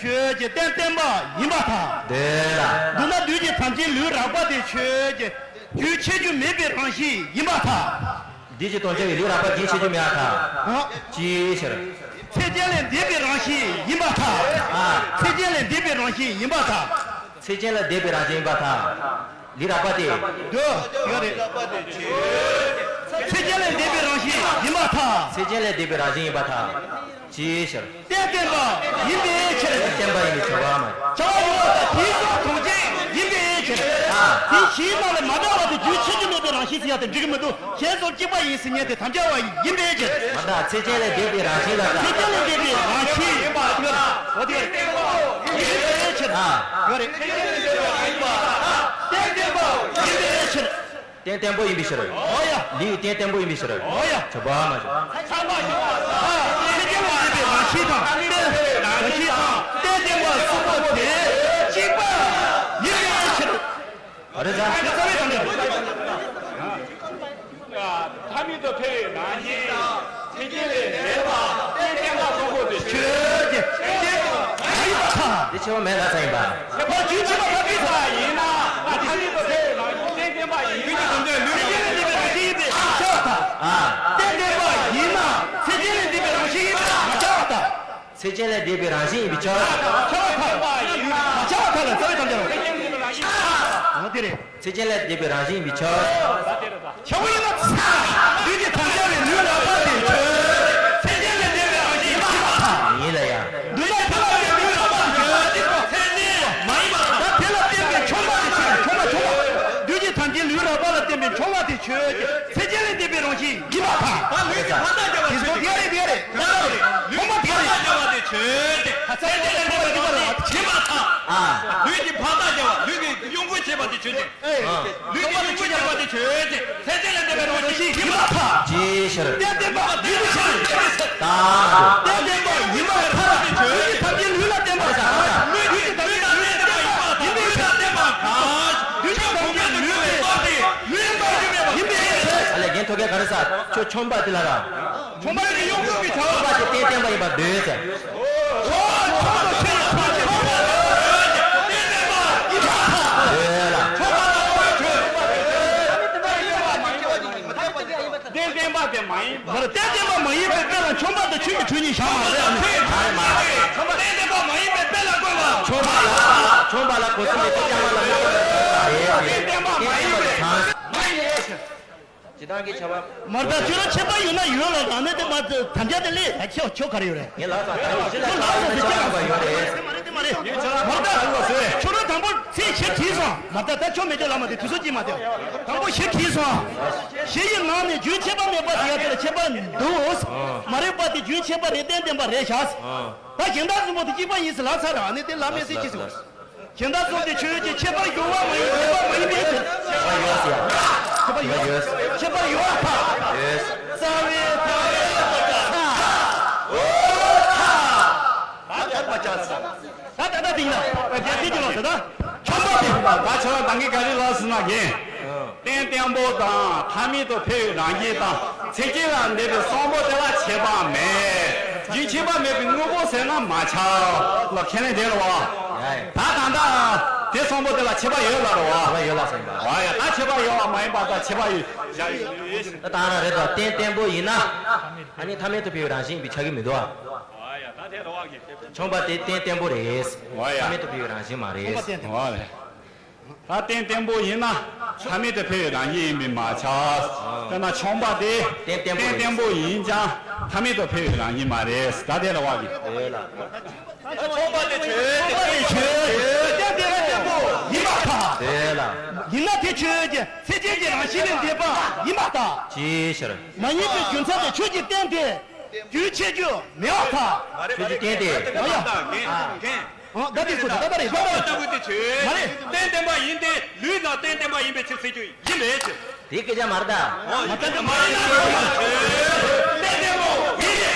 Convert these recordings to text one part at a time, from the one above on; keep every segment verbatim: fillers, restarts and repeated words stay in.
ཆོས་ཀྱི་རྟེན་བརྟན་པ་ཡིན་པར་ཐལ། འདོད་ལ། མདོར་ན་དུས་ཀྱི་ཐམས་ཅད་ལུས་རགས་པ་དེ་ཆོས་ཀྱི་རྒྱུན་ཆད་རྒྱུ་མེད་པའི་རང་བཞིན་ཡིན་པར་ཐལ། དུས་ཀྱི་ཐམས་ཅད་ཀྱི་ལུས་རགས་པ་རྒྱུན་ཆད་རྒྱུ་མེད་པར་ཐལ། ཨ། ཅིའི་ཕྱིར། ཚེ་ཅན་ལས་འདས་པའི་རང་བཞིན་ཡིན་པར་ཐལ། ཨ། ཚེ་ཅན་ལས་འདས་པའི་རང་བཞིན་ཡིན་པར་ཐལ། ཚེ་ཅན་ལས་འདས་པའི་རང་བཞིན་ཡིན་པར་ཐལ། ལུས་རགས་པ་དེ། འདོད་ཡོད་རེད། ཚེ་ཅན་ལས་འདས་པའི་རང་བཞིན་ཡིན་པར་ཐལ། ཚེ་ཅན་ལས་འདས་པའི་རང་བཞིན་ཡིན་པར་ཐལ། ཅིའི་ཕྱིར། རྟེན་བརྟན་པ་ཡིན་པའི་ཕྱིར། བརྟན་པ་ཡིན་པའི་ཁྱབ་པ་མ། ཁྱབ་པ་ཡོད་པ་དང་དེའི་སོགས་དོན་ཅན་ཡིན་པའི་ཕྱིར། ཨ། དེ་བཞིའི་ནང་ལས་མ་འདྲ་བ་དེ་རྒྱུན་ཆད་རྒྱུ་མེད་པའི་རང་བཞིན་ཟེར་ཡ་དེ་འགྲིག་གི་མི་འདུག་གཞན་སོགས་གཅིག་པ་ཡིན་ཟེར་མཁན་དེ་དམ་བཅའ་བ་ཡིན་པའི་ཕྱིར། མ་འདྲ་ཚེ་ཅན་ལས་འདས་པའི་རང་བཞིན་ལ། ཚེ་ཅན་ལས་འདས་པའི་རང་བཞིན་ཡིན་པ་ཡོད་རེད། འོ་དེ་ཡོད་རེད། ཡིན་པའི་ཕྱིར། ཨ། ཡོད་རེད། རྟེན་བརྟན་པ་ཡིན་པའི་ཕྱིར། རྟེན་བརྟན་པོ་ཡིན་པའི་ཕྱིར། འོ་ཡ། ལུས་རྟེན་བརྟན་པོ་ཡིན་པའི་ཕྱིར། འོ་ཡ། ཁྱབ་པ་མ་བྱུང་། ཚངས་པ་ཞུ་བ་དང་། ཚེ་ཅན་ལས་འདས་པའི་རང་བཞིན་དང་། རྟེན་རང་བཞིན་དང་། རྟེན་བརྟན་པ་གསུམ་པོ་དེ་གཅིག་པ་ཡིན་པའི་ཕྱིར། ཨ་རེ་ཟ། རྩ་བའི་དམ་བཅའ། ཐ་མལ་དུ་འཕེལ་བའི་རང་བཞིན་དང་། ཚེ་ཅན་ལས་འདས་པ་རྟེན་བརྟན་པ་གསུམ་པོ་དེ་ཆོས་ཀྱི་རྟེན་མ་ཡིན་པར་ཐལ། དེ་ཕྱི་མ་མེད་ལ་ཚང་ཡིན་པ། ཁྱད་པར་རྒྱུན་ཆད་པ་ཐ་མལ་དུ་ཡིན་ན། ཐ་མལ་དུ་འཕེལ་བའི་རང་བཞིན་རྟེན་བརྟན་པ་ཡིན་ན། ཚེ་ཅན་ལས་འདས་པའི་རང་བཞིན་ཡིན་པས་ཁྱབ་པར་ཐལ། ཨ། རྟེན་བརྟན་པ་ཡིན་ན་ཚེ་ཅན་ལས་འདས་པའི་རང་བཞིན་ཡིན་པས་མ་ཁྱབ་པར་ཐལ། ཚེ་ཅན་ལས་འདས་པའི་རང་བཞིན་ཡིན་པས་ཁྱབ་པར་ཐལ། ཁྱབ་པར་ཐལ། མ་ཁྱབ་པར་ཐལ་ལ་རྩ་བའི་དམ་བཅའ་རོ། འོ་དེ་རེད། ཚེ་ཅན་ལས་འདས་པའི་རང་བཞིན་ཡིན་པས་ཁྱབ། ཁྱབ་པ་ཡིན་ན་ཚ། དུས་ཀྱི་དམ་བཅའ་བའི་ལུས་རགས་པ་དེ་ཆོས། ཚེ་ཅན་ལས་འདས་པའི་རང་བཞིན་ཡིན་པར་ཐལ། ཡིན་ལ་ཡ། འདོད་ན་དེ་ལ་བརྟེན་པའི་ལུས་རགས་པ་དེ་ཆོས། ཚེ་ཅན་མ་ཡིན་པར་ཐལ། ད་དེ་ལ་བརྟེན་པའི་མཆོད་པ་དེ་ཆོས། མཆོད་པ་མཆོད་པ། དུས་ཀྱི་ཐམས་ཅད་ལུས་རགས་པ་ལ་བརྟེན་པའི་མཆོད་པ་དེ་ཆོས་ཀྱི་ཚེ་ཅན་ལས་འདས་པའི་རང་བཞིན་ཡིན་པར་ཐལ། ད་ལུས་ཀྱི་ཕར་ལྟ་རྒྱབ་པ་དེ་ཆོས་ཀྱི། དེ་རེད་དེ་རེད། ལུས་ཀྱི་ཕར་ལྟ་རྒྱབ་པ་དེ་ཆོས་ཀྱི། ཚེ་ཅན་ལས་འདས་པའི་རང་བཞིན་ཡིན་པར་ཐལ། ཨ། ལུས་ཀྱི་ཕར་ལྟ་རྒྱབ་པ། ལུས་ཀྱི་གཡོ་འགུལ་བྱེད་པ་དེ་ཆོས་ཀྱི། ལུས་ཀྱི་གཡོ་འགུལ་བྱེད་པ་དེ་ཆོས་ཅན། ཚེ་ཅན་ལས་འདས་པའི་རང་བཞིན་ཡིན་པར་ཐལ། ཅིའི་ཕྱིར། རྟེན་བརྟན་པ་ཡིན་པའི་ཕྱིར། ད། རྟེན་བརྟན་པ་ཡིན་པར་ཐལ། ལུས་ཀྱི་ཐམས་ཅད་ལུས་ལ་བརྟེན་པར་ཐལ། ལུས་ཀྱི་ཐམས་ཅད་ལུས་ལ་བརྟེན་པ་ཡིན་པའི་ཕྱིར། ལུས་ཀྱི་ཐམས་ཅད་ལུས་ལ་བརྟེན་པ་ཡིན་པའི་ཕྱིར། ཨ་ལས་རྒན་ཐོག་ཁའི་ག་རེ་ཟ། ཁྱོད་ཆོམ་པ་དེ་ལ་ར། ཆོམ་པ་དེ་གཡོ་འགུལ་གྱི་བྱ་བ། ཆོམ་པ་དེ་རྟེན་བརྟན་པ་ཡིན་པར་འདོད་ཟེར། འདོད་ལ། རྟེན་བརྟན་པ་དེ་མ་ཡིན་པ། རྟེན་བརྟན་པ་མ་ཡིན་པའི་དཔེ་ལ་ཆོམ་པ་དང་ཆོས་ཀྱི་གྲོགས་གཉིས་བཞག་མ་རེད། ཨ་ནི། ཆོམ་པ་མ་ཡིན་པའི་དཔེ་ལ་བཀོད་པ། ཆོམ་པ་ལ། ཆོམ་པ་ལ་གོ་ས་མེད་པའི་ལྕང་མ་ལ་མི་གོ་བ་རེད། རྟེན་བརྟན་པ་མ་ཡིན་པའི་དང་། སྤྱིར་བཏང་གི་ཁྱད་པར། མར་ད་ཁྱོད་རང་ཁྱད་པར་ཡོད་ན་ཡོད་ལ། ཨ་ནི་དེ་མ་དམ་བཅའ་དེ་ལས་ད་ཁྱོད་ཁྱོད་ག་རེ་ཡོད་རེད། ངས་ལབ་ས་ད་ཡོད་ཅི་ལ་ཁྱོད་ལབ་ས་ཁྱོད་ལ་ཁྱད་པར་ཡོད་རེད། དེ་མ་རེད། མར་ད་ཁྱོད་རང་དང་པོ་ཚིག་བཞི་བྲིས་སོང་། མར་ད་ད་ཁྱོད་མེད་དུས་ལབ་མ་དེ་དུས་ཚོད་ཀྱིས་མ་དེ། དང་པོ་བཞི་བྲིས་སོང་། བཞི་ཡི་ནང་ནས་རྒྱུན་ཆད་པ་མེད་པ་ཟེར་ཡ་དེ་ལ་ཁྱད་པར་འདུག་མ་རེད་པ། དེ་རྒྱུན་ཆད་པ་རེད། རྟེན་བརྟན་པ་རེད་བཞག་ད་གཞན་དག་གསུམ་པོ་དེ་གཅིག་པ་ཡིན་ཟེར་ལབ་ཚར་ར། ཨ་ནི་དེ་ལབ་མེད་ཟེར་གྱི་སོང་། གཞན་དག་གསུམ་དེ་ཆོས་ཅན། ཁྱད་པར་ཡོད་པ་མ་ཡིན། ཡོད་པ་མ་ཡིན་པའི་ཕྱིར། ཁྱད་པར་ཡོད་ཟེར་ཡ། ཁྱད་པར་ཡོད། ཁྱད་པར་ཡོད་པ། ཡོད། རྩ་བའི་ཐ་མའི་བ་ཅ་ས། འོ་ཐ། ད་ཐར་བ་ཅ་ས། ད་ད་ད་དེ་ཡིན་ན། རྒྱལ་སྲས་ཀྱི་ལོག་ད་ད། ཆོམ་པ་དེ། ད་ཆོམ་པ་ད་གིན་ག་རེ་ལབ་ཟེར་ན་རྒན། རྟེན་བརྟན་པོ་དང་། ཐ་མལ་དུ་འཕེལ་བའི་རང་བཞིན་དང་། ཚེ་ཅན་ལ་འདས་པའི་གསུམ་པོ་དེ་ལ་ཁྱད་པར་མེད། རྒྱུན་ཆད་པ་མེད་པའི་དངོས་པོ་ཟེར་ན་མ་ཁྱབ་ལ། ཁས་ལེན་དེ་རེད་བ། ཡ་ཡ། ད་ད་ལྟ་དེ་གསུམ་པོ་དེ་ལ་ཁྱད་པར་ཡོད་ལ་རེད་བ། ཁྱད་པར་ཡོད་ལ་ཟེར་བ། ཨ་ཡ། ད་ཁྱད་པར་ཡོད་པ་མ་ཡིན་པ་དང་ཁྱད་པར་ཡོད། ད་ད་རང་རེད་དོ། རྟེན་བརྟན་པོ་ཡིན་ན། ཨ་ནི་ཐ་མལ་དུ་འཕེལ་བའི་རང་བཞིན་ཡིན་པས་ཁྱབ་ཀྱི་མི་འདུག་ཨ། ཨ་ཡ། ད་དེ་རེད་བ། ཆོམ་པ་དེ་རྟེན་བརྟན་པོ་རེད། ཨ་ཡ། ཐ་མལ་དུ་འཕེལ་བའི་རང་བཞིན་མ་རེད། ཨ་ལས། ད་རྟེན་བརྟན་པོ་ཡིན་ན་ཐ་མལ་དུ་འཕེལ་བའི་རང་བཞིན་ཡིན་པས་མ་ཁྱབ། དཔེར་ན་ཆོམ་པ་དེ་རྟེན་བརྟན་པོ་རེད། རྟེན་བརྟན་པོ་ཡིན་ཀྱང་ཐ་མལ་དུ་འཕེལ་བའི་རང་བཞིན་མ་རེད། ད་དེ་རེད་བ་གི། རེད་ལ། ཆོམ་པ་དེ་ཆོས་ཅན། ཆོམ་པ་དེ་ཆོས་ཅན། རྟེན་བརྟན་པོ་ཡིན་པར་ཐལ། རེད་ལ། ཡིན་ན་དེ་ཆོས་ཅན། ཚེ་ཅན་གྱི་རང་བཞིན་ལས་འདས་པ་ཡིན་པར་ཐལ། ཅིའི་ཕྱིར། མ་ཡིན་པའི་རྒྱུ་མཚན་དེ་ཆོས་ཀྱི་རྟེན་དེ། རྒྱུན་ཆད་རྒྱུ་མེད་པར་ཐལ། ཆོས་ཀྱི་རྟེན་དེ། ཨ་ཡ། རྒན། ཨ། ད་དེ་ཁོ་ད་ད་རེད། ད་ད་ལྟ་བུ་དེ་ཆོས། མ་རེད། རྟེན་བརྟན་པ་ཡིན་ཏེ། ལུས་ལ་རྟེན་བརྟན་པ་ཡིན་པའི་ཕྱིར་ཟེར་རྒྱུ་ཡིན་པའི་ཕྱིར། དེ་སྐད་ཆ་མ་རེད་ད། མ་རྟེན་བརྟན་པ་མ་ཡིན་ན་ཆོས། རྟེན་བརྟན་པོ་ཡིན་ཏེ།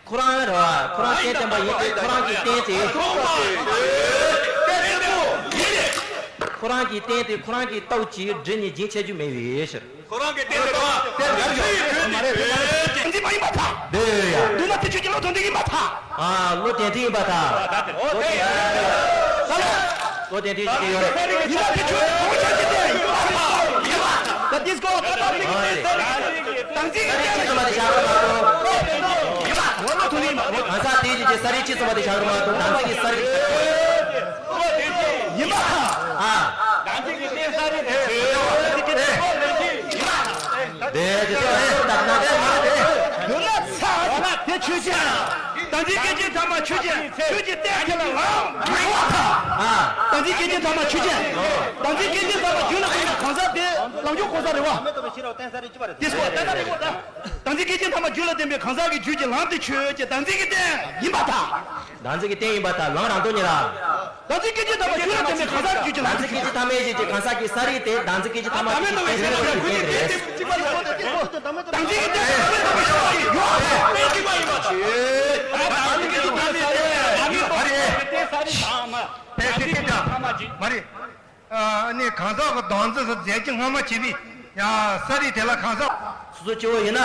ཁོ་རང་རེད་བ། ཁོ་རང་རྟེན་བརྟན་པ་ཡིན་ཏེ། ཁོ་རང་གི་རྟེན་དེ། ཁོ་རང་གི་རྟེན་དེ་ཁོ་རང་གི་སྟོབས་ཀྱིས་སྒྲིབ་གཉིས་རྒྱུན་ཆད་རྒྱུ་མེད་པའི་ཕྱིར། ཁོ་རང་གི་རྟེན་དེ་རེད་བ། དེ་ཡར་ཡོད། མ་རེད། དེ་མ་རེད། དེ་འདི་མ་ཡིན་པར་ཐལ། འདི་ཡོད་ཡ། མདོར་ན་དེ་ཆོས་ཀྱི་བློ་དོན་དེ་ཡིན་པར་ཐལ། ཨ། བློ་དོན་དེ་ཡིན་པར་ཐལ། ཨོ་དེ་ཡོད་ཡ། ཨོ་དེ་དེ་ཡོད་རེད། ཡིན་ན་དེ་ཆོས་ཀྱི་བློ་དོན་དེ་ཡིན་པར་ཐལ། ད་དེ་སྐོར་ད་ད་མིག་དེ་ད་འཛིན་གྱི་ཁྱི་ཚོ་མ་དེ་བཞག་རོགས་མ་གཏོང་། ཡིན་པ། ངོ་མ་དོན་དེ་ཡིན་པ། གང་ཟག་དེ་ཡིན་གྱི་ས་རིགས་ཁྱི་ཚོ་མ་དེ་བཞག་རོགས་མ་གཏོང་། ད་འཛིན་གྱི་ས་རིགས། ཡིན་པ། ཨ། ད་འཛིན་གྱི་རྟེན་ས་རིགས་དེ་ཡིན་པ། དེ་དེ་དེ་ད་ད་དེ་མ་རེད་དེ། ཡོད་ན་ཚ་ན་དེ་ཆོས་ཅན། ད་འཛིན་སྐད་ཅན་ཐ་མ་ཆོས་ཅན། ཆོས་ཀྱི་རྟེན་དེ་ལ་ལམ་མི་འོང་བ་དང་། ཨ། ད་འཛིན་སྐད་ཅན་ཐ་མ་ཆོས་ཅན། ད་འཛིན་སྐད་ཅན་ཐ་མ་རྒྱུད་ལ་བསྟན་པའི་གང་ཟག་དེ་ལམ་འཇུག་གང་ཟག་རེད་བ། དེ་སོགས་ད་ལྟ་རེད་བ་ད། ད་འཛིན་སྐད་ཅན་ཐ་མ་རྒྱུད་ལ་བསྟན་པའི་གང་ཟག་གི་རྒྱུད་ཀྱི་ལམ་དེ་ཆོས་ཀྱི་ད་འཛིན་གྱི་རྟེན་ཡིན་པར་ཐལ། བདག་འཛིན་གྱི་རྟེན་ཡིན་པར་ཐལ། ལམ་རང་སྟོང་ཉིད་ལ། བདག་འཛིན་སྐད་ཅན་ཐ་མ་རྒྱུད་ལ་བསྟན་པའི་གང་ཟག་རྒྱུད་ཀྱི་ལམ་དེ་ཆོས། བདག་འཛིན་སྐད་ཅན་ཐ་མའི་རྒྱུད་ཀྱི་གང་ཟག་གི་ས་རིགས་དེ་བདག་འཛིན་སྐད་ཅན་ཐ་མ་ད་མེད་ནོ་བའི་ཆོས་ལ་རྒྱུད་ཀྱི་རྟེན་དེ་རེད། བདག་འཛིན་གྱི་རྟེན་ད་མེད་ནོ་བའི་ཆོས་ལ་རྒྱུད་ཀྱི་རྟེན་དེ་རེད། བདག་འཛིན་གྱི་རྟེན་ད་མེད་ནོ་བའི་ཆོས་ལ་རྒྱུད་ཀྱི་རྟེན་དེ་རེད། དེ་དེ་དེ་དང་མ་རེད། ཨ་ནི་གང་ཟག་གི་བདག་འཛིན་སུ་རྫས་ཀྱི་སྔ་མ་བྱས་པའི་ཡང་ས་རིགས་དེ་ལ་གང་ཟག་སོ་སོ་སྐྱེ་བོ་ཡིན་ན།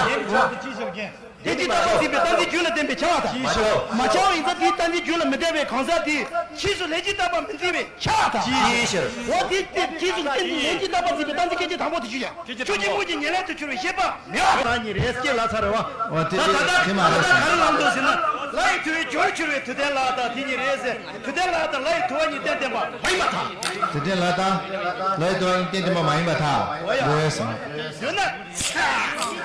ལྷན་ཅིག་རྟག་པར་འཛིན་པའི་རྟག་འཛིན་རྒྱུད་ལ་བསྟན་པའི་ཁྱབ་པ་དང་། མ་ཁྱབ། མ་ཁྱབ་པ་ཡིན་ཙང་དེའི་རྟག་འཛིན་རྒྱུད་ལ་མི་བསྟན་པའི་གང་ཟག་དེ་ཕྱིས་སུ་ལྷན་ཅིག་རྟག་པར་མི་འཛིན་པའི་ཁྱབ་པ་དང་། ཅིའི་ཕྱིར། འོ་དེ་དེ་ཕྱིས་སུ་ལྷན་ཅིག་རྟག་པར་འཛིན་པའི་རྟག་འཛིན་སྐད་ཅན་དང་པོ་དེ་ཆོས་ཅན། ཆོས་ཅན་དངོས་ཀྱི་ཉེར་ལེན་དུ་གྱུར་པའི་ཤེས་པ་མེད་པ་དང་གཉིས་རེད། སྐྱེ་ལ་ཚར་བ། འོ་དེ་ད་ད་ལྟ་དེ་མ་རེད། ད་ལྟ་ག་རེ་ལབ་འདུག་ཟེར་ན། ལྷ་ཡི་དུ་བའི་རྒྱུར་གྱུར་པའི་དུ་ལྡན་ལྷ་དང་དེ་གཉིས་རེད་ཟེར། དུ་ལྡན་ལྷ་དང་ལྷ་ཡི་དུ་བ་གཉིས་རྟེན་བསྟན་པ་མ་ཡིན་པར་ཐལ། དུ་ལྡན་ལྷ་དང་ལྷ་ཡི་དུ་བ་གཉིས་རྟེན་བསྟན་པ་མ་ཡིན་པར་ཐལ། འོ་ཡ། འོ་ཡ་སོང་། ཡོད་ན།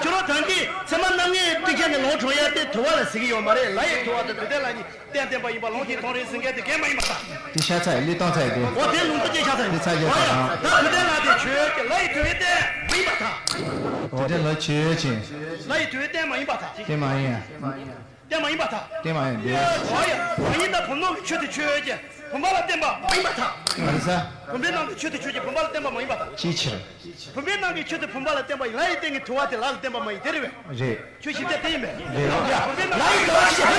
ཁྱོད་རང་དང་གི་ཚད་མ་རྣམ་ངེས་སྤྲོས་བཅས་ནས་ལོངས་སྤྱོད་ཡ་དེ་དུ་བ་ལ་ཟེར་གྱི་ཡོད་མ་རེད། ལྷ་ཡི་དུ་བ་དང་དུ་ལྡན་ལྷ་གཉིས་རྟེན་བསྟན་པ་ཡིན་པ་ལོངས་སྤྱོད་མཐོང་རེད་ཟེར་མཁན་དེ་འགལ་མ་ཡིན་པར་ཐལ། དེ་ཤ་ཚ་ཡི་ལི་སྟོང་ཚ་ཡི་དེ། འོ་དེ་ལུང་དུ་སྐྱེ་ཤ་ཚ་ཡི། དེ་ཚ་རྒྱ་ཚ་ཡང་། ད་དུ་ལྡན་ལྷ་དེ་ཆོས་ཀྱི་ལྷ་ཡི་དུ་བའི་རྟེན་མ་ཡིན་པར་ཐལ། དུ་ལྡན་ལྷ་ཆོས་ཅན། ལྷ་ཡི་དུ་བའི་རྟེན་མ་ཡིན་པར་ཐལ། དེ་མ་ཡིན། རྟེན་མ་ཡིན་པར་ཐལ། རྟེན་མ་ཡིན་ཏེ། འོ་ཡ། མ་ཡིན་ན་བུམ་ནོར་གྱི་ཆོས་དེ་ཆོས་ཅན། བུམ་པ་ལ་བརྟེན་པ་མ་ཡིན་པར་ཐལ། ག་རེ་ཟེར། བུམ་པའི་ནང་གི་ཆོས་དེ་ཆོས་ཅན། བུམ་པ་ལ་བརྟེན་པ་མ་ཡིན་པར་ཐལ། ཅིའི་ཕྱིར། བུམ་པའི་ནང་གི་ཆོས་དེ་བུམ་པ་ལ་བརྟེན་པ་ཡིན། ལྷ་ཡི་རྟེན་གྱི་དུ་བ་དེ་ལྷ་ལ་བརྟེན་པ་མ་ཡིན། དེ་རེད་པས། རེད། ཆོས་ཅན་དེ་ཡིན་པས། རེད། ལྷ་ཡི་དུ་བ་ཞེས་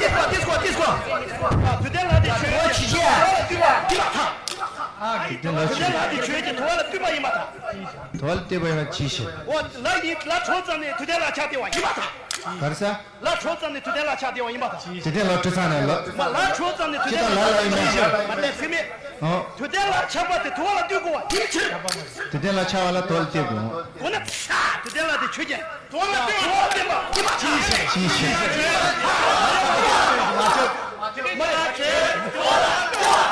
པ་དེ་སྐོར་དེ་སྐོར། དུ་ལྡན་ལྷ་དེ་ཆོས་ཅན། དུ་བ་ལ་བཏུད་པ་ཡིན་པར་ཐལ། དུ་ལྡན་ལྷ་ཆོས་ཅན། དུ་བ་ལ་བཏུད་པ་ཡིན་པར་ཐལ། དུ་བ་ལ་བཏུད་པ་ཡིན་པ་ཅིའི་ཕྱིར། འོ་ལྷ་ཡིན། ལྷ་འཕྲོག་ཙམ་ནས་དུ་ལྡན་ལྷ་ཆགས་བསྡད་པ་ཡིན་པར་ཐལ། ག་རེ་ཟེར། ལྷ་འཕྲོག་ཙམ་ནས་དུ་ལྡན་ལྷ་ཆགས་བསྡད་པ་ཡིན་པར་ཐལ། དུ་ལྡན་ལྷ་འཕྲོག་ཙམ་ནས་ལ། མ་ལྷ་འཕྲོག་ཙམ་ནས་དུ་ལྡན་ལྷ་ལྷ་ཡིན་པ་ཡིན་ཕྱིར། མ་གཏོགས་ཕྱི་མའི། ཨོ། དུ་ལྡན་ལྷ་ཆགས་པ་དེ་དུ་བ་ལ་བཏུད་དགོས་པ་ཡིན་ཕྱིར། དུ་ལྡན་ལྷ་ཆགས་པ་ལ་དུ་བ་ལ་བཏུད་དགོས། འོ་ན་ཚ། དུ་ལྡན་ལྷ་དེ་ཆོས་ཅན། དུ་བ་ལ་བཏུད་པ་ཡིན་པ་ཅིའི་ཕྱིར། ཅིའི་ཕྱིར།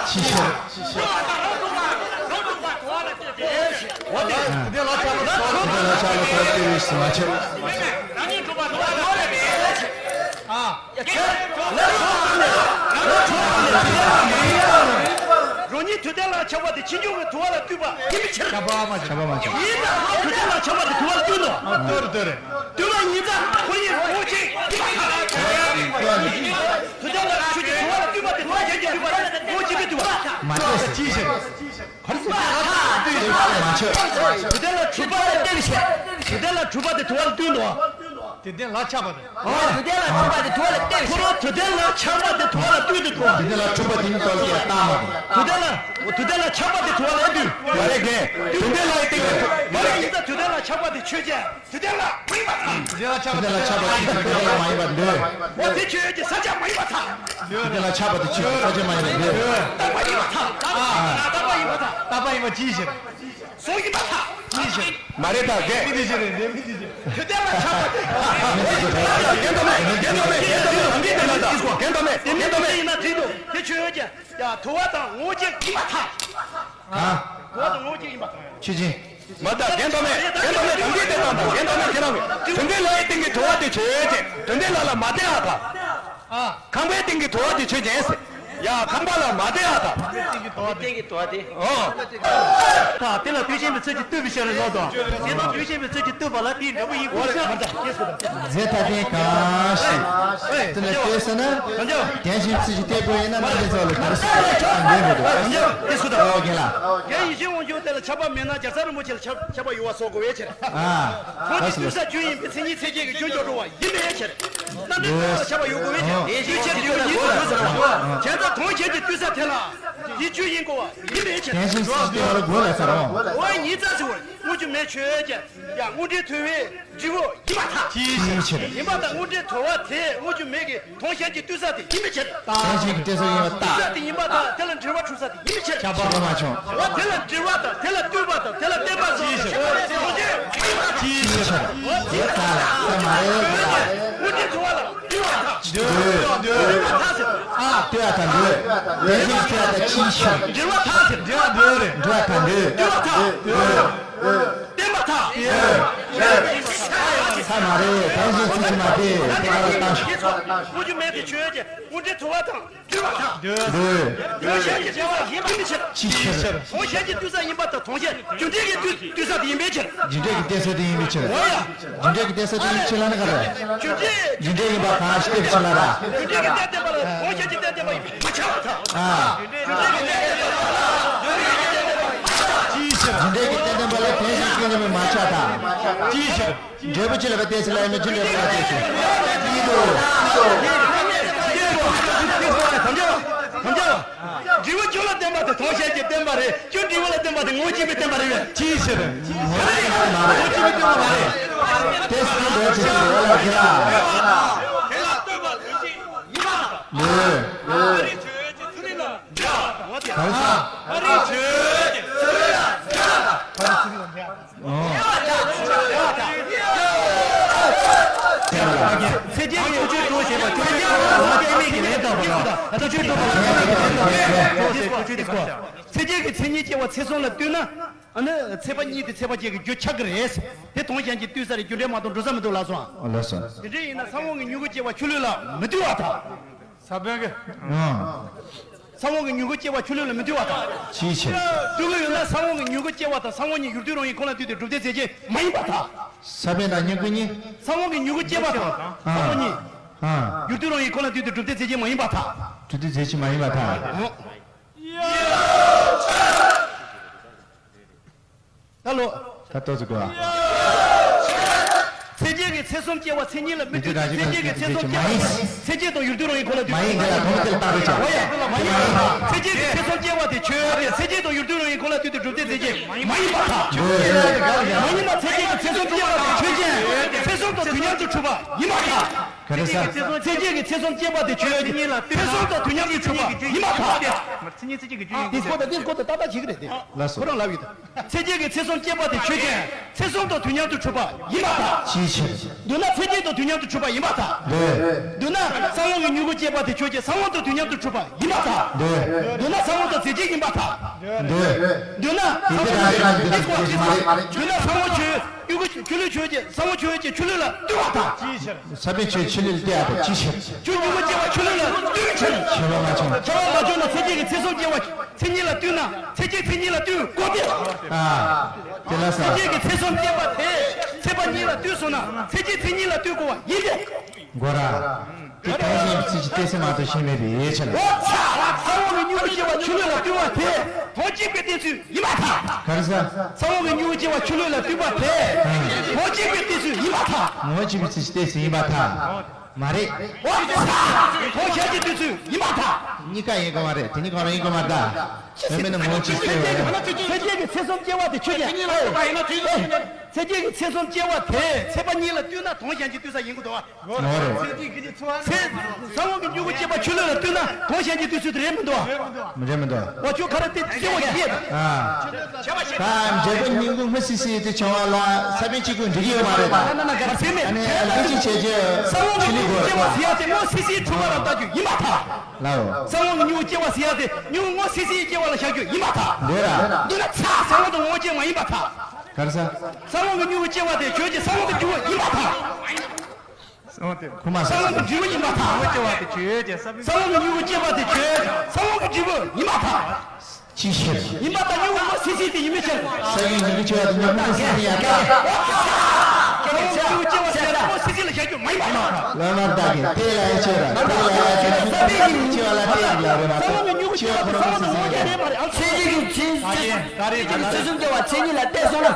ཅིའི་ཕྱིར། འོ་དེ། དུ་ལྡན་ལྷ་ཆགས་པ་དུ་བ་ལ་བཏུད་པའི་ཕྱིར་མ་ཆགས། རང་ཉིད་དུ་ལྡན་ལྷ་ཆགས་པ་དེ་ཕྱིས་འབྱུང་གི་དུ་བ་ལ་བཏུད་པ་ཡིན་པའི་ཕྱིར། ཁྱབ་པ་མ་ཆགས། ཁྱབ་པ་མ་ཆགས། ཡིན་ཙང་ཁོ་དུ་ལྡན་ལྷ་ཆགས་པ་དེ་དུ་བ་ལ་བཏུད་དོ། ཨ། བཏུད་རེད་བཏུད་རེད། བཏུད་པ་ཡིན་ཙང་ཁོ་ཡི་ངོ་བོ་ཅན་ཡིན་པ་དང་། དུ་ལྡན་ལྷ་ཆོས་ཅན། དུ་བ་ལ་བཏུད་པ་དེ་དུ་བ་གཞན་གྱིས་བཏུད་པ་རེད། ངོ་བོ་གཅིག་པས་བཏུད་པ། མ་ཆགས། ཅིའི་ཕྱིར། ག་རེ་ཟེར། མ་ཆགས། དུ་ལྡན་ལྷ་གྲུབ་པ་ལ་བརྟེན་པའི་ཕྱིར། དུ་ལྡན་ལྷ་གྲུབ་པ་དེ་དུ་བ་ལ་བཏུད་དོ། དུ་ལྡན་ལྷ་ཆགས་པ་དེ། ཨ། དུ་ལྡན་ལྷ་ཆགས་པ་དེ་དུ་བ་ལ་བརྟེན་པའི་ཕྱིར། ཁོ་རང་དུ་ལྡན་ལྷ་ཆགས་པ་དེ་དུ་བ་ལ་བཏུད་དེ་དགོས། དུ་ལྡན་ལྷ་གྲུབ་པ་དེ་ཉིད་དུ་བ་ལ་བརྟེན་པ་དང་། དུ་ལྡན་ལྷ། དུ་ལྡན་ལྷ་ཆགས་པ་དེ་དུ་བ་ལ་བཏུད། མ་རེད་དེ། དུ་ལྡན་ལྷ་ཡི་སྟེང་ལ། མ་རེད། ཡིན་ཙང་དུ་ལྡན་ལྷ་ཆགས་པ་དེ་ཆོས་ཅན། དུ་ལྡན་ལྷ་མ་ཡིན་པར་ཐལ། དུ་ལྡན་ལྷ་ཆགས་པ་དེ་དུ་ལྡན་ལྷ་མ་ཡིན་པར་འདོད། འོ་དེ་ཆོས་ཅན། ས་ཆ་མ་ཡིན་པར་ཐལ། དུ་ལྡན་ལྷ་ཆགས་པ་དེ་ཆོས་ཅན། ས་ཆ་མ་ཡིན་པར་འདོད། རྟག་པ་ཡིན་པར་ཐལ། རྟག་པ་ཡིན་པར་ཐལ། རྟག་པ་ཡིན་པ་ཅིའི་ཕྱིར། གཟུགས་ཡིན་པར་ཐལ། ཅིའི་ཕྱིར། མ་རེད་ད་གས། མི་དེ་ཕྱིར་རེད། མི་དེ་ཕྱིར། དུ་ལྡན་ལྷ་ཆགས་པ་དེ། རྒན་མདོ་སྨད། རྒན་མདོ་སྨད། རྒན་མདོ་སྨད། རྒན་མདོ་སྨད། རྒན་མདོ་སྨད། དེ་མི་དེ་ཡིན་ན་འགྲིག་འདུག་དེ་ཆོས་ཅན། ཡ། དུ་བ་དང་ངོ་བོ་གཅིག་ཡིན་པར་ཐལ། ཨ། དུ་བ་དང་ངོ་བོ་གཅིག་ཡིན་པར་ཐལ། ཆོས་ཅན། མ་ད་རྒན་མདོ་སྨད། རྒན་མདོ་སྨད། དམ་གྱི་དེ་དང་དང་། རྒན་མདོ་སྨད། ཁྱེད་རང་གིས་དུ་ལྡན་ལྷ་ཡི་སྟེང་གི་དུ་བ་དེ་ཆོས་ཅན། དུ་ལྡན་ལྷ་ལ་མ་བརྟེན་པར་ཐལ། ཨ། ཁང་པའི་སྟེང་གི་དུ་བ་དེ་ཆོས་ཅན་ཟེར། ཡ། ཁང་པ་ལ་མ་བརྟེན་པར་ཐལ། ཁང་པའི་སྟེང་གི་དུ་བ་དེ། ཨོ། ད་དེ་ལ་དུས་གཞན་པའི་ཚུལ་གྱིས་བཏུད་པའི་ཕྱིར་ལོ་དང་། དེ་དང་དུས་གཞན་པའི་ཚུལ་གྱིས་བཏུད་པ་ལ་དེའི་འབྲས་བུ་ཡིན་དགོས་ཟེར། རྫས་ཐ་དད་གང་ཞིག་དེ་ལ་ལྟོས་ཟེར་ན། རྒྱན་གཞན་ཚིག་གིས་བསྟན་དགོས་ཡིན་ན་རྣམ་འགྲེལ་ཚོགས་ལ་ག་རེ་ཟེར་ན་འགྲེལ་དགོས་འདུག་ཨོ་རྒན་ལགས། རྒྱན་ཡིད་བཞིན་དབང་ཕྱུག་དེ་ལ་ཁྱབ་པ་མེད་ན་རྒྱལ་ཚབ་རིན་པོ་ཆེ་ལ་ཁྱབ་ཁྱབ་པ་ཡོད་པ་བཟོ་དགོས་པའི་ཕྱིར། ཨ། ཁོང་གི་བསྡུས་ས་རྒྱུ་ཡིན་པའི་མཚན་ཉིད་མཚན་བཅས་ཀྱི་རྒྱུ་འཇོག་འགྲོ་བ་ཡིན་པའི་ཕྱིར། རྣམ་འགྲེལ་ཚོགས་ལ་ཁྱབ་པ་ཡོད་དགོས་པའི་ཕྱིར། ཡིད་བཞིན་དབང་ཕྱུག་ཡིན་པ་བཟོ་དགོས་ཟེར་བ། བྱས་ཙང་གོང་གཞན་གྱི་བསྡུས་ས་དེ་ལ། ཡིད་དཔྱོད་ཡིན་དགོས་པ་ཡིན་པའི་ཕྱིར། བདེན་ཞེན་སྲིད་ཞི་བདེ་བ་ལ་རྒོལ་ལ་ས་རང་། འོ་ཡིན་ཙང་ཟེར་བ་དངོས་རྒྱུ་མེད་ཆོས་ཅན། ཡང་དངོས་འབྲེལ་དོར་བའི་འབྲས་བུ་ཡིན་པར་ཐལ། ཅིའི་ཕྱིར། ཡིན་པར་ཐལ། དངོས་འབྲེལ་དོར་བ་དེ་དངོས་རྒྱུ་མེད་ཀྱི་དོན་གཞན་གྱི་ལྟོས་ས་དེ་ཡིན་པའི་ཕྱིར། དོན་གཞན་གྱི་ལྟོས་ས་ཡིན་པར་ཐལ། ལྟོས་ས་དེ་ཡིན་པར་ཐལ། དེ་ལ་འབྲེལ་བ་གྲུབ་ས་དེ་ཡིན་པའི་ཕྱིར། ཁྱབ་པ་ལ་མ་བྱུང་། འོ་དེ་ལ་འབྲེལ་བ་དང་དེ་ལ་ལྟོས་པ་དང་དེ་ལ་བརྟེན་པ་དང་ཅིའི་ཕྱིར། དོན་གཞན་ཅིའི་ཕྱིར། འོ་དེ་ལ་ད་མ་རེད། དངོས་འབྲེལ་དོར་བ་ལ་ལྟོས་པར་ཐལ། འདོད། འདོད། འདོད་པར་ཐལ་ཟེར། ཨ། ལྟོས་པར་ཐལ། འདོད། དོན་གཞན་གྱི་ལྟོས་པར་ཐལ། ཅིའི་ཕྱིར། འབྲེལ་བར་ཐལ་ཟེར། འབྲེལ་བ་འདོད་རེད། འབྲེལ་བར་ཐལ། འདོད། འདོད། བརྟེན་པར་ཐལ། ཐལ་མ་རེད། དོན་གཞན་ཚིག་གཅིག་མ་དེ་དེ་ག་ལ་བཏང་ཞིག་དངོས་རྒྱུ་མེད་དེ་ཆོས་ཅན། དངོས་འབྲེལ་དོར་བ་དང་འབྲེལ་བར་ཐལ། འདོད། འདོད། དོན་གཞན་གྱི་ལྟོས་ས་ཡིན་པའི་ཕྱིར། ཅིའི་ཕྱིར། དོན་གཞན་གྱི་ལྟོས་ས་ཡིན་པར་ཐལ། དོན་གཞན་རྒྱུ་འབྲས་ཀྱི་ལྟོས་ལྟོས་ས་དེ་ཡིན་པའི་ཕྱིར། རྒྱུ་འབྲས་ཀྱི་ལྟོས་ས་དེ་ཡིན་པའི་ཕྱིར། འོ་ཡ། རྒྱུ་འབྲས་ཀྱི་ལྟོས་ས་དེ་ཡིན་ཕྱིར་ལ་ནི་ག་རེ། རྒྱུ་འབྲས། རྒྱུ་འབྲས་ཡིན་པ་གང་ཞིག་སྟེ་ཕྱིར་ལ་ར། རྒྱུ་འབྲས་ཀྱི་རྟེན་བརྟེན་པ་ལ་དོན་གཞན་གྱི་རྟེན་བརྟེན་པ་ཡིན་པས་མ་ཁྱབ་པར་ཐལ། ཨ། རྒྱུ་འབྲས་ཀྱི་རྟེན་བརྟེན་པ་ལ་དོན་གཞན་གྱི་རྟེན་བརྟེན་པ་ཡིན་པས་མ་ཁྱབ་པར་ཐལ། ཅིའི་ཕྱིར། འབྲས་བུ་ཅི་ལ་བརྟེན་ཚེ་ལ་ཡིན་ན་རྒྱུ་འབྲས་བརྟེན་པ་སྟེ། འབྲས་བུ་རྒྱུ་ལ་བརྟེན་པ་དེ་དོན་གཞན་གྱི་བརྟེན་པ་རེད། རྒྱུ་འབྲས་བུ་ལ་བརྟེན་པ་དེ་ངོ་བོ་གཅིག་པའི་བརྟེན་པ་རེད་པས། ཅིའི་ཕྱིར། ངོ་བོ་གཅིག་པའི་བརྟེན་པ་མ་རེད། དེ་སྲིད་དོན་ཆེ་ཆེ་རེ་བ་ལ་དགེ་ལ། ལོས། གང་ཟག་ཚད་ཀྱི་ཚད་ཀྱི་ཚད་གཉིས་སྐྱེ་བ་ཚད་གསུམ་ལ་ལྟོས་ན། ཨ་ནི་ཚད་པ་གཉིས་དེ་ཚད་པ་བརྒྱད་ཀྱི་རྒྱུ་ཆགས་ཀྱི་རེད། དེ་དོན་གཞན་གྱི་ལྟོས་ས་རེད། རྒྱུ་འབྲས་མ་གཏོགས་འགྲོ་ས་མི་འདུག་ལགས་སོ། ལགས་སོ། དེ་འདྲ་ཡིན་ན་ས་བོན་གྱི་མྱུ་གུ་སྐྱེ་བ་ཆུ་ལུད་ལ་མི་ལྟོས་པར་ཐལ། ས་བོན་གྱི། ཨང་། ས་བོན་གྱི་མྱུ་གུ་སྐྱེ་བ་ཆུ་ལུད་ལ་མི་ལྟོས་པར་ཐལ། ཅིའི་ཕྱིར། ལྟོས་ཀྱི་ཡོད་ན་ས་བོན་གྱི་མྱུ་གུ་སྐྱེ་བ་དང་ས་བོན་ཉིད་ཡུལ་དུས་རང་བཞིན་ཁོ་ན་དུས་དེ་གྲུབ་མཐའི་རྫས་ཅན་མ་ཡིན་པར་ཐལ། ས་བོན་དང་མྱུ་གུ་གཉིས། ས་བོན་གྱི་མྱུ་གུ་སྐྱེ་བ་དང་ས་བོན་གཉིས། ཨང་། ཡུལ་དུས་རང་བཞིན་ཁོ་ན་དུས་དེ་གྲུབ་མཐའི་རྫས་ཅན་མ་ཡིན་པར་ཐལ། གྲུབ་མཐའི་རྫས་ཅན་མ་ཡིན་པར་ཐལ། ད་ལོ། ད་ལྟོ་ཟེར་དགོས། ཚད་ཀྱི་ཚད་གསུམ་སྐྱེ་བ་ཚད་གཉིས་ལ་མི་ལྟོས། ཚད་ཀྱི་ཚད་གསུམ་སྐྱེ་བ་ཚད་གཅིག་དང་ཡུལ་དུས་རང་བཞིན་ཁོ་ན་དུས། མ་ཡིན་གྱི་ལ་དོན་དེ་ལྟ་བུ་ཅག་འོ་ཡ། མ་ཡིན། ཚད་ཀྱི་ཚད་གསུམ་སྐྱེ་བ་དེ་ཆོས་ཅན། ཚད་གཅིག་དང་ཡུལ་དུས་རང་བཞིན་ཁོ་ན་དུས་དེ་གྲུབ་མཐའི་རྫས་ཅན་མ་ཡིན་པར་ཐལ། མ་ཡིན་ན་ཚད་ཀྱི་ཚད་གསུམ་སྐྱེ་བ་དེ་ཆོས་ཅན། ཚད་གསུམ་དང་དུས་མཉམ་དུ་གྲུབ་པ་ཡིན་པར་ཐལ། ག་རེ་ཟེར། ཚད་གཅིག་གི་ཚད་གསུམ་སྐྱེ་བ་དེ་ཆོས་ཅན། ཚད་གསུམ་དང་དུས་མཉམ་དུ་གྲུབ་པ་ཡིན་པར་ཐལ། ཚད་གཉིས་ཚད་གཅིག་གི་རྒྱུ་ཡིན། དེ་ཁོ་ད་དེ་ཁོ་ད་ཏག་ཏག་བྱེད་ཀྱི་རེད་དེ། ལགས་སོ། ཁོ་རང་ལབ་ཡོད་དེ། ཚད་གཅིག་གི་ཚད་གསུམ་སྐྱེ་བ་དེ་ཆོས་ཅན། ཚད་གསུམ་དང་དུས་མཉམ་དུ་གྲུབ་པ་ཡིན་པར་ཐལ། ཅིའི་ཕྱིར། མདོར་ན་ཚད་གཅིག་དང་དུས་མཉམ་དུ་གྲུབ་པ་ཡིན་པར་ཐལ། འདོད། མདོར་ན་ས་བོན་གྱི་མྱུ་གུ་སྐྱེ་བ་དེ་ཆོས་ཅན། ས་བོན་དང་དུས་མཉམ་དུ་གྲུབ་པ་ཡིན་པར་ཐལ། འདོད། མདོར་ན་ས་བོན་དང་རྫས་གཅིག་ཡིན་པར་ཐལ། འདོད། མདོར་ན་ས་བོན་ཆོས་ཅན། མདོར་ན་ས་བོན་ཆོས། མྱུ་གུ་ཆུ་ལུད་ཆོས་ཅན། ས་བོན་ཆོས་ཅན། ཆུ་ལུད་ལ་ལྟོས་པར་ཐལ། ས་བོན་ཆོས་ཆུ་ལུད་ལ་ལྟོས་པར་ཐལ། ཅིའི་ཕྱིར། ཁྱོད་མྱུ་གུ་སྐྱེ་བ་ཆུ་ལུད་ལ་ལྟོས་ཕྱིར། ཁྱབ་པ་མ་བྱུང་། ཁྱབ་པ་མ་བྱུང་ན་ཚད་གཅིག་གི་ཚད་གསུམ་སྐྱེ་བ་ཚད་གཉིས་ལ་ལྟོས་ན་ཚད་གཅིག་ཚད་གཉིས་ལ་ལྟོས་དགོས་ཏེ། ཨ། དེ་ལ་ས། ཚད་གཅིག་གི་ཚད་གསུམ་སྐྱེ་བ་དེ་ཚད་པ་གཉིས་ལ་ལྟོས་སོང་ན་ཚད་གཅིག་ཚད་གཉིས་ལ་ལྟོས་དགོས་པ་ཡིན་ཏེ། དགོས་ར། དེ་དོན་གཞན་གྱི་ཚིག་གཅིག་གཏད་ཚིག་མ་གཏོགས་ཤེས་མེད་པའི་ཡིད་ཆེས་ལ། འོ་ཚ། ས་བོན་གྱི་མྱུ་གུ་སྐྱེ་བ་ཆུ་ལུད་ལ་ལྟོས་པ་དེ་དོན་གཅིག་པའི་གཏད་ཚིག་ཡིན་པར་ཐལ། ག་རེ་ཟེར། ས་བོན་གྱི་མྱུ་གུ་སྐྱེ་བ་ཆུ་ལུད་ལ་ལྟོས་པ་དེ་དོན་གཅིག་པའི་གཏད་ཚིག་ཡིན་པར་ཐལ། ངོ་བོ་གཅིག་པའི་ཚིག་གཏད་ཚིག་ཡིན་པར་ཐལ། མ་རེད། འོ་ཚ། དོན་གཞན་གྱི་གཏད་ཚིག་ཡིན་པར་ཐལ། གཉིས་ཀ་ཡིན་དགོས་མ་རེད། དེ་གཉིས་གང་རུང་ཡིན་དགོས་མ་རེད་ད། མེད་མེད་ན་ངོ་བོ་གཅིག་པའི་ཚད་གཅིག་གི་ཚད་གསུམ་སྐྱེ་བ་དེ་ཆོས་ཅན། ཚད་གཅིག་གི་ཚད་གསུམ་སྐྱེ་བ་དེ་ཚད་པ་གཉིས་ལ་ལྟོས་ན་དོན་གཞན་གྱི་ལྟོས་ས་ཡིན་དགོས་འདུག་བ། ངོ་རེད། ཚད། ས་བོན་གྱི་མྱུ་གུ་སྐྱེ་བ་ཆུ་ལུད་ལ་ལྟོས་ན་དོན་གཞན་གྱི་ལྟོས་ཚུལ་དེ་རེད་མི་འདུག་བ། རེད་མི་འདུག་བ། ཁྱོད་ག་རེ་དེ་སྐྱེ་བ་ཡིན། ཨ། ད་འབྲས་བུ་སྙིང་པོ་སྔོ་སིལ་སིལ་དེ་བྱུང་བ་ལ་ས་བོན་གཅིག་པུས་འགྲིག་གི་ཡོད་མ་རེད་ད། ན་ན་ན་ག་ཟེར་མེད། ཨ་ནི་ལུས་ཀྱི་བྱེད་རྒྱུ་ཆུ་ལུད་དགོས་རེད་ད། ས་བོན་གྱི་མྱུ་གུ་སྐྱེ་བ་ཟེར་ཡ་དེ་སྔོ་སིལ་སིལ་བྱུང་བ་ལ་བཞག་རྒྱུ་ཡིན་པར་ཐལ། ལའོ། ས་བོན་གྱི་མྱུ་གུ་སྐྱེ་བ་ཟེར་ཡ་དེ་མྱུ་གུ་སྔོ་སིལ་སིལ་སྐྱེ་བ་ལ་བཞག་རྒྱུ་ཡིན་པར་ཐལ། འདོད་ར། མདོར་ན་ཚ་ས་བོན་དང་ངོ་བོ་གཅིག་མ་ཡིན་པར་ཐལ། ག་རེ་ཟེར། ས་བོན་གྱི་མྱུ་གུ་སྐྱེ་བ་དེ་ཆོས་ཅན། ས་བོན་གྱི་འབྲས་བུ་ཡིན་པར་ཐལ། ཁུ་མ་ས་བོན་གྱི་འབྲས་བུ་ཡིན་པར་ཐལ། ས་བོན་གྱི་མྱུ་གུ་སྐྱེ་བ་དེ་ཆོས་ཅན། ས་བོན་གྱི་འབྲས་བུ་ཡིན་པར་ཐལ། ཅིའི་ཕྱིར། ཡིན་པར་ཐལ། མྱུ་གུ་སྔོ་སིལ་སིལ་དེ་ཡིན་པའི་ཕྱིར། ས་བོན་གྱི་མྱུ་གུ་སྐྱེ་བ་དེ་མྱུ་གུ་སྔོ་སིལ་སིལ་ཡང་ཐལ། ས་བོན་གྱི་མྱུ་གུ་སྐྱེ་བ་ཟེར་ན་སྔོ་སིལ་སིལ་ལ་བཞག་རྒྱུ་མ་ཡིན་པར་ཐལ། བླ་མ་བདག་གིས་དེ་ལ་ཡང་ཆོས་ར་དེ་ལ་ཡང་ཆོས་ར་ས་བོན་གྱི་མྱུ་གུ་སྐྱེ་བ་ལ་བལྟས་ལ་རེ་མ་ས་བོན་གྱི་མྱུ་གུ་སྐྱེ་བ་དེ་ས་བོན་དང་ངོ་བོ་གཅིག་རེད་མ་རེད། ཨ་ཚད་གཅིག་གི་ཚད་གཅིག་གི་ཚད་གསུམ་སྐྱེ་བ་ཚད་གཉིས་ལ་བལྟས་སོང་ན།